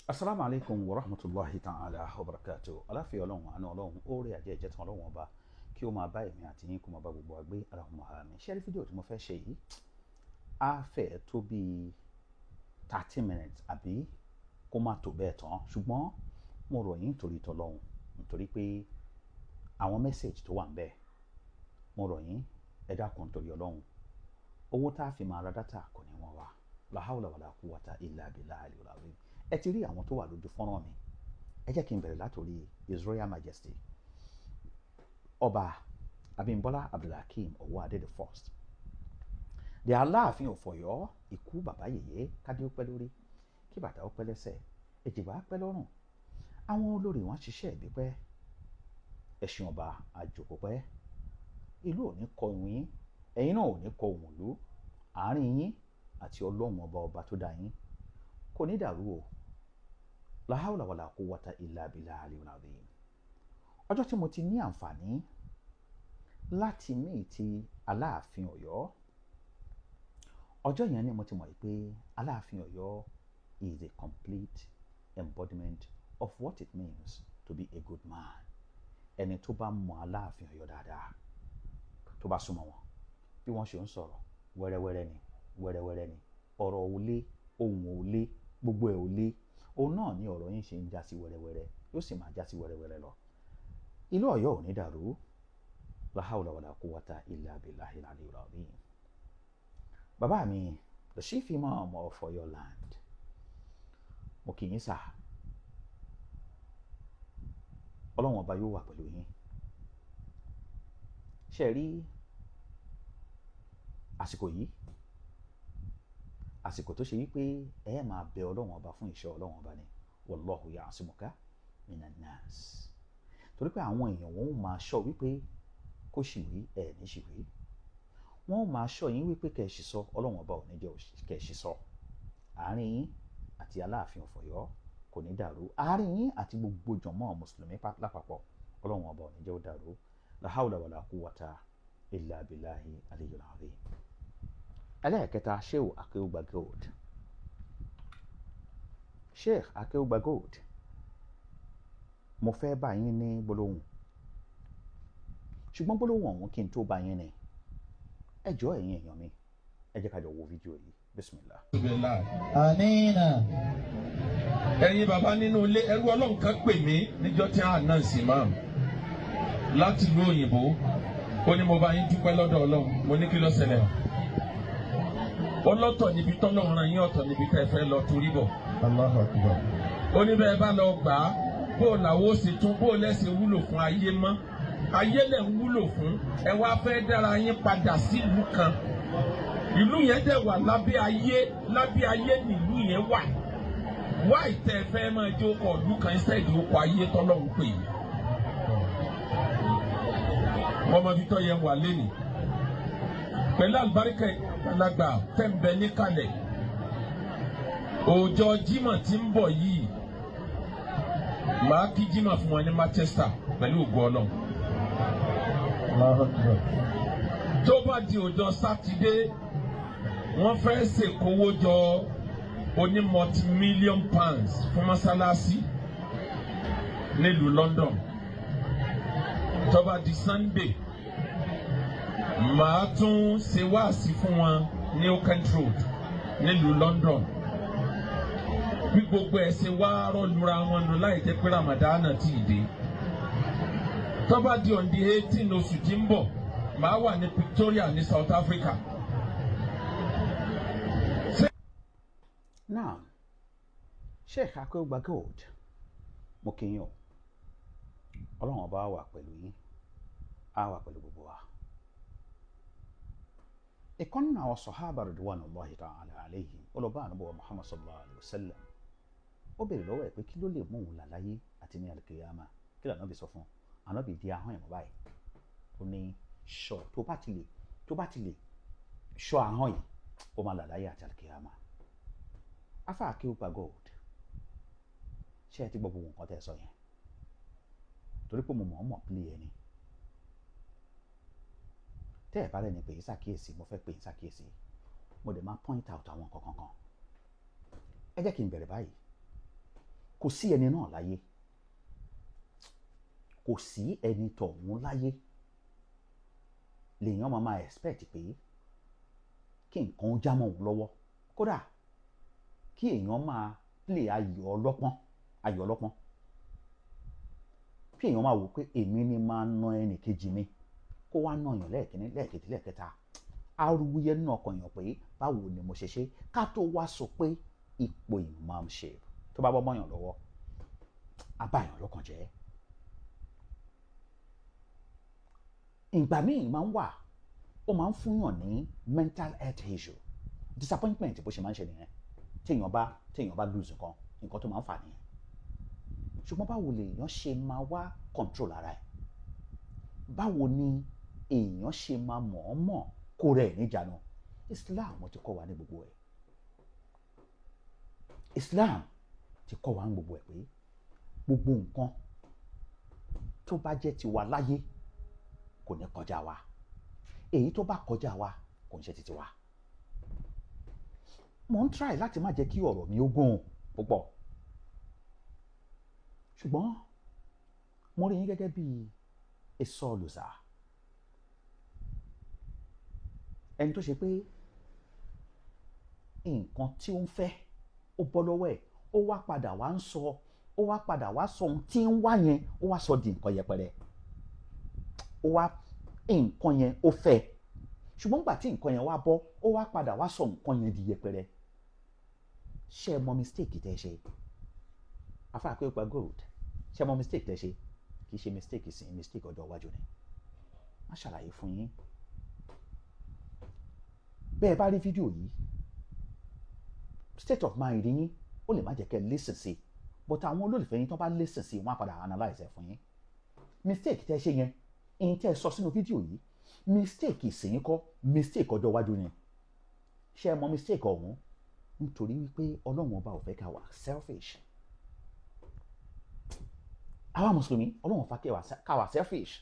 Asalaamu alaykum wa rahmatulahi ta'ala wa barakatu. Aláfíà Ọlọ́run, àánú Ọlọ́run, oore àjẹ́ ìjẹta Ọlọ́run ọba kí ó máa bá èmi àti yín, kó máa bá gbogbo wa gbé. Allahumma àmín. Ṣé rí fídíò tí mo fẹ́ ṣe yìí, á fẹ́ tó bíi 30 minutes àbí kó má tó bẹ́ẹ̀ tán, ṣùgbọ́n mo rọ̀ yín nítorí tọlọ́run, nítorí pé àwọn message tó wà ń bẹ̀, mo rọ̀ yín, ẹ dákun nítorí Ọlọ́run. Owó tá a fi máa ra data kò ní wọ́n wá. La hawla wala quwwata illa billahi al-aliyyil azim. Ẹ ti rí àwọn tó wà lójú fọ́nrán mi. Ẹ jẹ́ kí n bẹ̀rẹ̀ látòrí His Royal Majesty Ọba Abímbọ́lá Abdulhakeem Ọwọ́adé the First, the Aláàfin of Ọ̀yọ́. Ikú bàbá yèyé, kádé ó pẹ́ lórí, kí bàtà ó pẹ́ lẹ́sẹ̀, èjìgbà á pẹ́ lọ́rùn, àwọn olórí wọn ṣiṣẹ́ ìbí pẹ́, ẹṣin ọba àjòkó pẹ́. Ìlú ò ní kọ ìwọ̀n yín, ẹ̀yin náà ò ní kọ òun ìlú. Àárín yín àti Ọlọ́run ọba, ọba tó dá yín, kò ní dàrú o. La hawla wala quwwata illa billahi al-aliyyil azim. Ọjọ́ tí mo ti ní àǹfààní láti meet Aláàfin Ọ̀yọ́, ọjọ́ yẹn ni mo ti mọ̀ pé Aláàfin Ọ̀yọ́ is a complete embodiment of what it means to be a good man. Ẹni tó bá mọ Aláàfin Ọ̀yọ́ dáadáa, tó bá súnmọ́ wọn, bí wọ́n ṣe ń sọ̀rọ̀, wẹ́rẹ́wẹ́rẹ́ ni, wẹ́rẹ́wẹ́rẹ́ ni. Ọ̀rọ̀ ò lé, ohùn ò lé, gbogbo ẹ̀ ò lé. Òun náà ni ọ̀rọ̀ yín ṣe ń já sí wẹ́rẹ́wẹ́rẹ́, yóò sì máa já sí wẹ́rẹ́wẹ́rẹ́ lọ. Ìlú Ọ̀yọ́ ò ní dàrú. La hawla wala quwwata illa billahi al-aliyyil azim. Bàbá mi, the Chief Imam of Ọ̀yọ́ land, mo kì í sà. Ọlọ́run ọba yóò wà pẹ̀lú yín. Ṣe rí àsìkò yìí, àsìkò tó ṣe wípé ẹ máa bẹ Ọlọ́run ọba fún ìṣọ́ Ọlọ́run ọba ni. Wallahu ya'simuka minan nas. Torí pé àwọn èèyàn, wọn ó máa ṣọ́ wípé kó sì wí, ẹ̀ ní sì wí. Wọ́n ó máa ṣọ́ yín wípé kẹ́ ẹ sì sọ. Ọlọ́run ọba ò ní jẹ́ kẹ́ ẹ sì sọ. Àárín yín àti Aláàfin of Ọ̀yọ́ kò ní dàrú. Àárín yín àti gbogbo jọmọ́ mùsùlùmí lápapọ̀, Ọlọ́run ọba ò ní jẹ́ ó dàrú. La hawla wala quwwata illa billahi aliyyil azim. Ẹlẹ́ẹ̀kẹta, Sheikh Akeugba Gold, Sheikh Akeugba Gold, mo fẹ́ bá yín ní gbólóhùn, ṣùgbọ́n gbólóhùn ọ̀hún, kí n tó bá yín ní, ẹ jọ̀ọ́, ẹ̀yin èèyàn mi, ẹ jẹ́ ká jọ wo fídíò yìí. Bismillah. Amina. Ẹ̀yin bàbá nínú ilé, ẹrú Ọlọ́run kan pè mí níjọ́ tí a náà sì máa láti ìlú òyìnbó. Ó ní mo bá yín dúpẹ́ lọ́dọ̀ Ọlọ́run. Mo ní kí ló ṣẹlẹ̀? Ọlọ́tọ̀ níbi tọ́lọ́run rán yín, ọ̀tọ̀ níbi tẹ́ ẹ fẹ́ lọ torí bọ̀. Allahu Akbar. Ó ní bẹ́ẹ̀ bá lọ gbà á, bó làwọn ó sì tún bó lẹ́sẹ̀ wúlò fún ayé mọ́. Ayé lẹ̀ ń wúlò fún, ẹ wá fẹ́ dára yín padà sílùú kan. Ìlú yẹn dẹ̀ wà lábẹ́ ayé, lábẹ́ ayé nílùú yẹn wà. Wá ìtẹ́ fẹ́ máa jó kọ ìlú kan instead ó kọ ayé tọ́lọ́run pè yín. Wọ́n mọ ibi tó yẹ wà lẹ́nìí pẹ̀lú àlùbáríkà àgbàlagbà tẹ̀ ń bẹ níkàlẹ̀. Ọjọ́ Jímọ̀ tí ń bọ̀ yìí, màá kí Jímọ̀ fún wọn ní Manchester pẹ̀lú ògo Ọlọ́run. Allahu Akbar. Tó bá di ọjọ́ Sátidé, wọ́n fẹ́ ṣèkówó jọ oní multi-million pounds fún mọ́sálásí nílùú London. Tó bá di Sunday, màá tún ṣe wáàsí fún wọn ní Oakend Road nílùú London. Bí gbogbo ẹ̀ ṣe wá rọ́lura wọn nù láì jẹ́ pé Ramadana ti dé. Tó bá di on the 18 oṣù tí ń bọ̀, màá wà ní Pretoria ní South Africa. Now, Sheikh Akeugba Gold, mo kí yín o. Ọlọ́run ọba wà pẹ̀lú yín, á wà pẹ̀lú gbogbo wa. Ìkan nínú àwọn sọ̀hábà ridwanullahi ta'ala alayhim, ọlọ́ba ànábì wa Muhammad sallallahu alayhi wa sallam, ó béèrè lọ́wọ́ ẹ̀ pé kí ló lè mú òun là láyé àti ní alkiyama? Kí lànà bí sọ fún ànábì? Di ahọ́n ẹ̀ mọ́ báyìí. Ó ní ṣọ́, tó bá ti lè ṣọ́ ahọ́n yìí, ó máa là láyé àti alkiyama. Afa Akeugba Gold, ṣé ẹ ti gbọ́ gbogbo nǹkan tẹ́ ẹ sọ yẹn? Torí pé mo mọ̀ ọ́ mọ̀ pílì ẹ ni. Tẹ́ ẹ bá rẹ̀ ní pè é ṣàkíyèsí, mo fẹ́ pè é ṣàkíyèsí, mo dẹ̀ máa point out àwọn nǹkan kankan. Ẹ jẹ́ kí n bẹ̀rẹ̀ báyìí. Kò sí ẹni náà láyé, kò sí ẹni tọ̀hún láyé lèèyàn máa máa expect pé kí nǹkan ó já mọ́ òun lọ́wọ́. Kódà kí èèyàn máa play ayò ọlọ́pọ́n, ayò ọlọ́pọ́n, kí èèyàn máa wò pé èmi ni máa na ẹnì kejì mi, kó wá nà yàn lẹ́ẹ̀kínní, lẹ́ẹ̀kejì, lẹ́ẹ̀kẹta, arúwúyẹ́ nínú ọkàn èèyàn pé báwo ni mo ṣe ṣe, ká tó wá sọ pé ipò imamship tó bá bọ́ mọ́yàn lọ́wọ́, á bá èèyàn lọ́kàn jẹ́. Ìgbà míì máa ń wà, ó máa ń fúnyàn ní mental health issue, disappointment. Bó ṣe máa ń ṣe nìyẹn. Téèyàn bá lose nǹkan, nǹkan tó máa ń fà nìyẹn. Ṣùgbọ́n báwo lèèyàn ṣe máa wá control ara ẹ̀? Báwo ni èèyàn ṣe máa mọ̀ọ́mọ̀ kó rẹ̀ níjànú? Islam ti kọ́ wa ní gbogbo ẹ̀. Islam ti kọ́ wa ní gbogbo ẹ̀ pé gbogbo nǹkan tó bá jẹ́ tiwa láyé kò ní kọjá wa. Èyí tó bá kọjá wa kò ń ṣe titi wa. Mo ń try láti má jẹ́ kí ọ̀rọ̀ mi ó gùn púpọ̀, ṣùgbọ́n mo rí yín gẹ́gẹ́ bí a sore loser, ẹni tó ṣe pé nǹkan tí ó ń fẹ́ ó bọ́ lọ́wọ́ ẹ̀, ó wá padà wá ń sọ, ó wá padà wá sọ ohun tí ń wá yẹn, ó wá sọ di nǹkan yẹpẹrẹ. Ó wá nǹkan yẹn, ó fẹ́, ṣùgbọ́n gbà tí nǹkan yẹn wá bọ́, ó wá padà wá sọ nǹkan yẹn di yẹpẹrẹ. Ṣé ẹ mọ mistake tẹ́ ṣe, afá pé gold? Ṣé ẹ mọ mistake tẹ́ ṣe? Kì í ṣe mistake sí, mistake ọjọ́ iwájú ni. Má ṣàlàyé fún yín. Bẹ́ẹ̀ bá rí fídíò yìí, state of mind yín ó lè má jẹ́ kẹ́ ẹ listen sí, but àwọn olólùfẹ́ yín tó bá listen sí, wọ́n á padà analyse ẹ̀ fún yín. Mistake tẹ́ ṣe yẹn, ìyẹn tẹ́ ẹ sọ sínú fídíò yìí, mistake ìsìn kọ́, mistake ọjọ́ iwájú ni. Ṣé ẹ mọ mistake ọ̀hún? Nítorí wípé Ọlọ́run Ọba ò fẹ́ ká wà selfish. Àwa mùsùlùmí, Ọlọ́run fẹ́ ká wà selfish,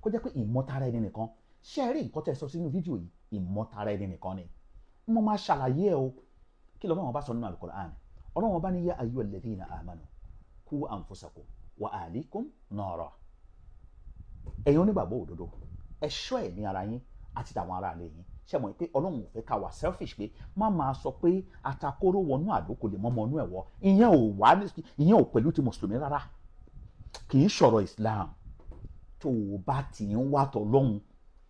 kó jẹ́ pé ìmọ̀tara ẹni nìkan. Ṣé ẹ rí nǹkan tẹ́ ẹ sọ sínú fídíò yìí? Ìmọ̀tara ẹni nìkan ni. Mo máa ṣàlàyé ẹ o. Kí lọ́wọ́n bá sọ nínú Al-Qur'an? Ọlọ́run bá ní يا أيها الذين آمنوا قوا أنفسكم وأهليكم نارا. Ẹ̀yin onígbàgbọ́ òdodo, ẹ ṣọ́ ẹ̀mí ara yín àti tàwọn ará ilé yín. Ṣe mọ̀ pé Ọlọ́run ò fẹ́ ká wà selfish, pé má máa sọ pé atakóró wọnú àdó kò lè mọ́mọ́ inú ẹ̀ wọ́. Ìyẹn ò wá, ìyẹn ò pẹ̀lú ti mùsùlùmí rárá, kì í ṣọ̀rọ̀ Islam. Tó o bá ti ń wá tọlọ́hun,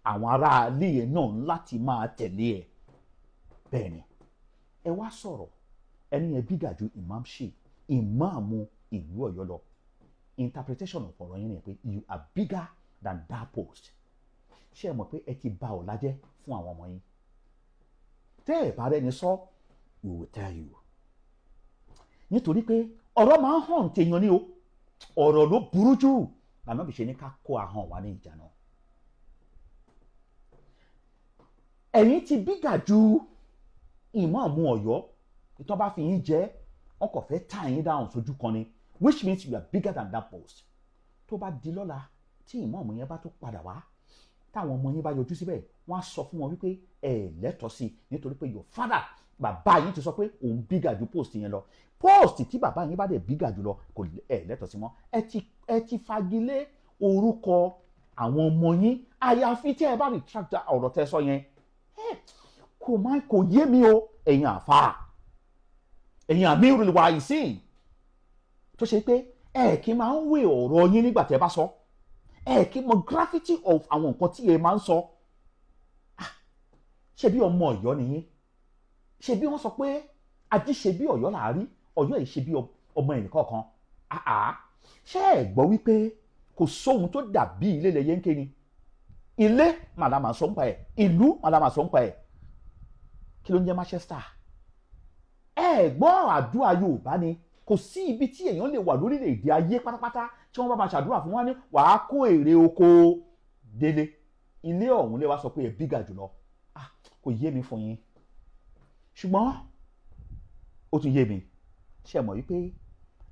àwọn ará ilé yẹn náà láti máa tẹ̀lé ẹ. Bẹ́ẹ̀ ni ẹ wá sọ̀rọ̀, ẹni yẹn bigger ju imamship, ìmáàmù ìlú Ọ̀yọ́ lọ. Interpretation of ọ̀rọ̀ yẹn ni pé you are bigger than that post. Ṣé ẹ mọ̀ pé ẹ ti bà ọ̀la jẹ́ fún àwọn ọmọ yín? Tẹ́ ẹ bá rẹ́ni sọ, we will tell you, nítorí pé ọ̀rọ̀ máa ń hàn téèyàn ní o. Ọ̀rọ̀ ló burú jù lànà bí ṣe ní ká kó ahọ́n wa ní ìjánu. Ẹ̀yin ti bigger ju ìmáàmù Ọ̀yọ́. Tó bá fi yín jẹ́, wọn kò fẹ́ tie yín down sójú kan ni, which means you are bigger than that post. Tó bá di lọ́la, tí ìmáàmù yẹn bá tó padà wá, táwọn ọmọ yín bá yọjú síbẹ̀, wọ́n á sọ fún wọn wípé ẹ lẹ́tọ̀ọ́ sí i, nítorí pé your father, bàbá yín ti sọ pé òun bigger ju post yẹn lọ. Post tí bàbá yín bá dẹ̀ bigger jù lọ, kò ẹ lẹ́tọ̀ọ́ sí mọ́. Ẹ ti fagilé orúkọ àwọn ọmọ yín, àyàfi tí ẹ bá retract ọ̀rọ̀ tẹ́ sọ yẹn. Kò má kò yé mi o. Ẹ̀yin àfa, ẹ̀yin amirul waisin, tó ṣe pé ẹ kì í máa ń wé ọ̀rọ̀ yín nígbà tẹ́ bá sọ, ẹ kì í mọ gravity of àwọn nǹkan tí ẹ máa ń sọ. Ṣé bí ọmọ Ọ̀yọ́ nìyí? Ṣé bí wọ́n sọ pé ají ṣe bí Ọ̀yọ́ là á rí, Ọ̀yọ́ yìí ṣe bí ọmọ ẹnìkọ̀ọ̀kan? Ṣé ẹ gbọ́ wípé kò sóhun tó dàbí ilé lẹyẹ ń ké ni? Ilé màdàmà sọ ń pa ẹ̀, ìlú màdàmà sọ ń pa ẹ̀. Kí ló ń jẹ́ Manchester? Ẹ gbọ́ àdúrà Yorùbá ni, kò sí ibi tí èèyàn lè wà lórílẹ̀‐èdè ayé pátápátá tí wọ́n bá máa ṣàdúrà fún wa ní wàá kó èrè oko délé. Ilé ọ̀hún lè wá sọ pé ẹ bigger jùlọ. Ah, kò yé mi fún yín, ṣùgbọ́n ó tún yé mi. Ṣe mọ̀ wípé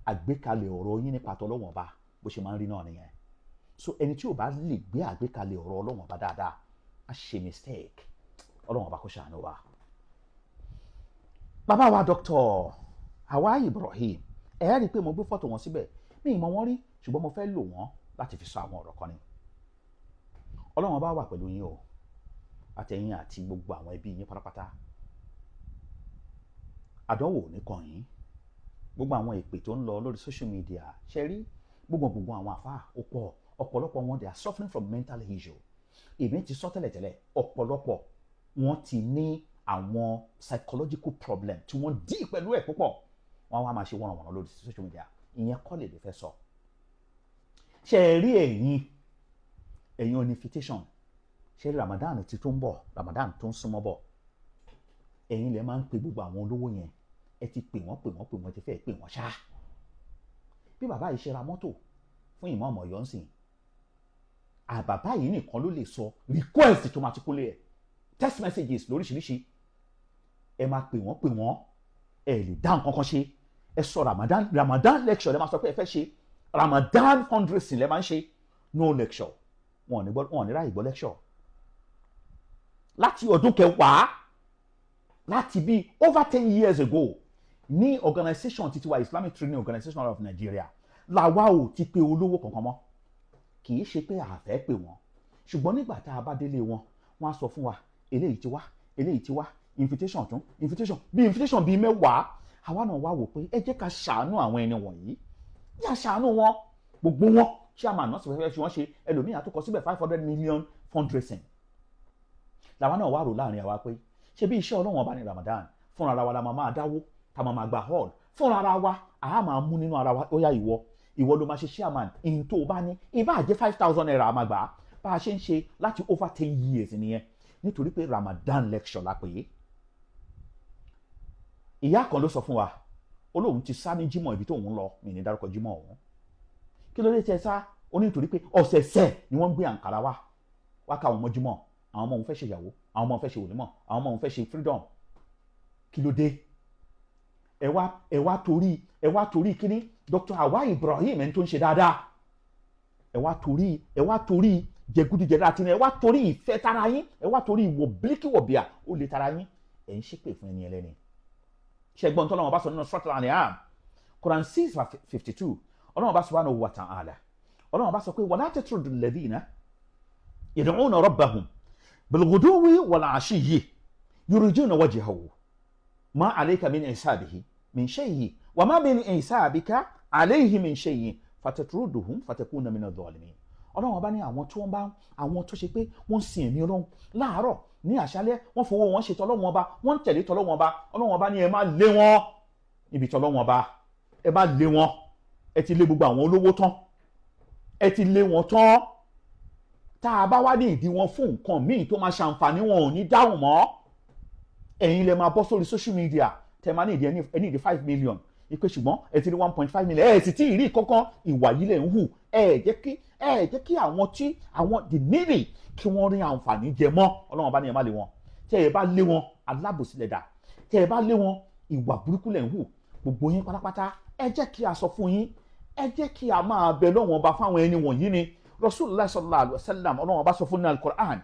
àgbékalẹ̀ ọ̀rọ̀ yín nípa tọlọ́wọ̀n ọba, bó ṣe máa ń rí náà nìyẹn. So ẹni tí ò bá lè gbé àgbékalẹ̀ ọ̀rọ̀ Ọlọ́wọ̀n ọba dáadáa á ṣe mistake. Ọlọ́wọ̀n ọba kó ṣàánú wa. Bàbá wa Dr. Hawa Ibrahim Ẹ rí i pé mo gbé fọ́tò wọn síbẹ̀, mi ì mọ̀ wọ́n rí, ṣùgbọ́n mo fẹ́ lò wọ́n láti fi sọ àwọn ọ̀rọ̀ kan ni. Ọlọ́run bá wà pẹ̀lú yín o, àtẹ̀yìn àti gbogbo àwọn ẹbí yín pátápátá. Àdánwò ò ní kàn yín. Gbogbo àwọn èpè tó ń lọ lórí social media, ṣe rí gbogbo gbogbo àwọn àfáà ó pọ̀, ọ̀pọ̀lọpọ̀ wọn, they are suffering from mental issue. Èmi ti sọ tẹ́lẹ̀tẹ́lẹ̀, ọ̀pọ̀lọpọ̀ wọn ti ní àwọn psychological problem tí wọ́n dí pẹ̀lú ẹ̀ púpọ̀. Wọ́n wá máa ṣe wọ́nranwọ̀nran lórí social media. Ìyẹn kọ́ lè fẹ́ sọ. Ṣe rí ẹ̀yin oní invitation, ṣe rí Ramadan ti tó ń bọ̀, Ramadan tó ń súnmọ́ bọ̀, ẹ̀yin lẹ máa ń pe gbogbo àwọn olówó yẹn. Ẹ ti pè wọ́n, pè wọ́n, pè wọ́n, ti fẹ́ pè wọ́n ṣá. Bí bàbá yìí ṣe ra mọ́tò fún ìmọ̀ Ọ̀yọ́ ń sìn, àbàbá yìí nìkan ló lè sọ request tó máa ti kólé ẹ̀, text messages lóríṣiríṣi. Ẹ máa pè wọ́n, pè wọ́n, ẹ lè dá nǹkan kan ṣe. Ẹ sọ Ramadan lecture lẹ máa sọ pé ẹ fẹ́ ṣe, Ramadan fundraising lẹ máa ń ṣe, no lecture. Wọn ò ní gbọ́, wọn ò ní ráyè gbọ́ lecture. Láti ọdún kẹwàá, láti bí over 10 years ago, ní organisation títí wa, Islamic Training Organization of Nigeria, làwa ò ti pe olówó kankan mọ́. Kì í ṣe pé a fẹ́ pè wọ́n, ṣùgbọ́n nígbà tá a bá délé wọn, wọ́n á sọ fún wa, eléyìí ti wá, eléyìí ti wá, invitation tún invitation, bí invitation bíi 10. Àwa náà wá wò pé ẹ jẹ́ ká ṣàánú àwọn ẹni wọ̀nyí, yà ṣàánú wọn. Gbogbo wọn, chairman náà sì fẹ́ fi wọ́n ṣe, ẹlòmíì àtúkọ síbẹ̀, 500 million fundraising. Làwa náà wá rò láàrin àwa pé ṣé bí iṣẹ́ Ọlọ́run Ọba ní Ramadan, fúnra ara wa la máa máa dáwó, tá máa máa gba hall fúnra ara wa, àá máa mú nínú ara wa. Ó yá, ìwọ ló máa ṣe chairman. Ìyìn tó o bá ní, ìbá jẹ́ ₦5,000, a máa gbà á. Bá a ṣe ń ṣe láti over 10 years nìyẹn, nítorí pé Ramadan lecture la pè é. Ìyá kan ló sọ fún wa, ó lóun ti sá ní jímọ̀ ibi tó òun lọ. Mi ní dárúkọ jímọ̀ ọ̀hún. Kí ló dé tẹ sá? Ó ní nítorí pé ọ̀sẹ̀ẹ̀sẹ̀ ni wọ́n ń gbé àǹkárá wá wá káwọn ọmọ jímọ̀. Àwọn ọmọ òun fẹ́ ṣe ìyàwó, àwọn ọmọ òun fẹ́ ṣe wòlímọ̀, àwọn ọmọ òun fẹ́ ṣe freedom. Kí ló dé? Ẹ wá torí kíní Dr. Awa Ibrahim, ẹni tó ń ṣe dáadáa, ẹ wá torí jẹgúdújẹrá tí ẹ wá torí ìfẹ́ tara yín, ẹ wá torí ìwò bíríkì wọ̀bìà ó lè tara yín, ẹ ń ṣépè fún ẹni ẹlẹ́ni. Ṣẹgbọ́n tọ́lọ́wọ́n bá sọ nínú Suratul An'am, Quran 6:52, Ọlọ́wọ́n bá subhanahu wa ta'ala, Ọlọ́wọ́n bá sọ pé wala tatrudul ladhina yad'una rabbahum bilghuduwi wal ashiyyi yuriduna wajhahu ma alayka min hisabihi min shay'in wa ma min hisabika alayhi min shay'in fatatruduhum fatakuna mina dhalimin. Ọlọ́run bá ní àwọn tí wọ́n bá, àwọn tó ṣe pé wọ́n sin ẹ̀mí Ọlọ́run láàárọ̀, ní àṣálẹ́, wọ́n fowó wọn ṣe tọ́lọ́run Ọba, wọ́n ń tẹ̀lé tọ́lọ́run Ọba. Ọlọ́run Ọba ní ẹ má lé wọn níbi tọ́lọ́run Ọba, ẹ má lé wọn. Ẹ ti lé gbogbo àwọn olówó tán, ẹ ti lé wọn tán. Tá a bá wá ní ìdí wọn fún nǹkan míì tó máa ṣàǹfààní, wọn ò ní dáhùn mọ́. Ẹ̀yin lè máa bọ́ sórí social media, tẹ máa ní ìdí ẹni ìdí 5 million ìpè, ṣùgbọ́n ẹ ti rí 1.5 million, ẹ sì tí ì rí kankan. Ìwà yìí lè ń hù. Ẹ jẹ́ kí àwọn tí àwọn the needy kí wọ́n rí àǹfààní jẹ mọ́. Ọlọ́run bá ní ẹ má lé wọn. Tẹ́ ẹ bá lé wọn, alábòsí lẹ̀dá. Tẹ́ ẹ bá lé wọn, ìwà burúkú lẹ̀ ń hù, gbogbo yín pátápátá. Ẹ jẹ́ kí a sọ fún yín, ẹ jẹ́ kí a máa bẹ lọ́wọ́n ọba fáwọn ẹni wọ̀nyí ni. Rasulullah sallallahu alaihi wasallam, Ọlọ́run ọba sọ fún ní Al-Qur'an,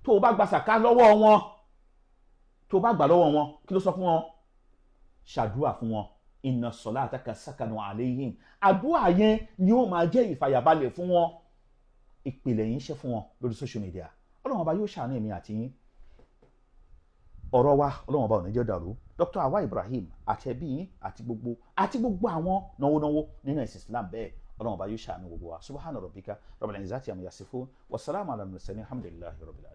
tó o bá gba sàká lọ́wọ́ wọn, tó o bá gbà lọ́wọ́ wọn, kí ló sọ fún wọn? Ṣàdúrà fún wọn. Inna salataka sakanu alayhim. Àdúrà yẹn ni ó máa jẹ́ ìfàyàbalẹ̀ fún wọn. Ìpìlẹ̀ yìí ń ṣe fún wọn lórí social media. Ọlọ́run Ọba yóò ṣàánú èmi àti yín. Ọ̀rọ̀ wa, Ọlọ́run Ọba ò ní jẹ́ dàrú. Dr. Awa Ibrahim àti ẹbí yín àti gbogbo àwọn náwó náwó nínú ẹ̀sìn Islam bẹ́ẹ̀, Ọlọ́run Ọba yóò ṣàánú gbogbo wa. Subhana rabbika rabbil izzati amma yasifun, wasalaamu ala mursalin, alhamdulillahi rabbil alamin.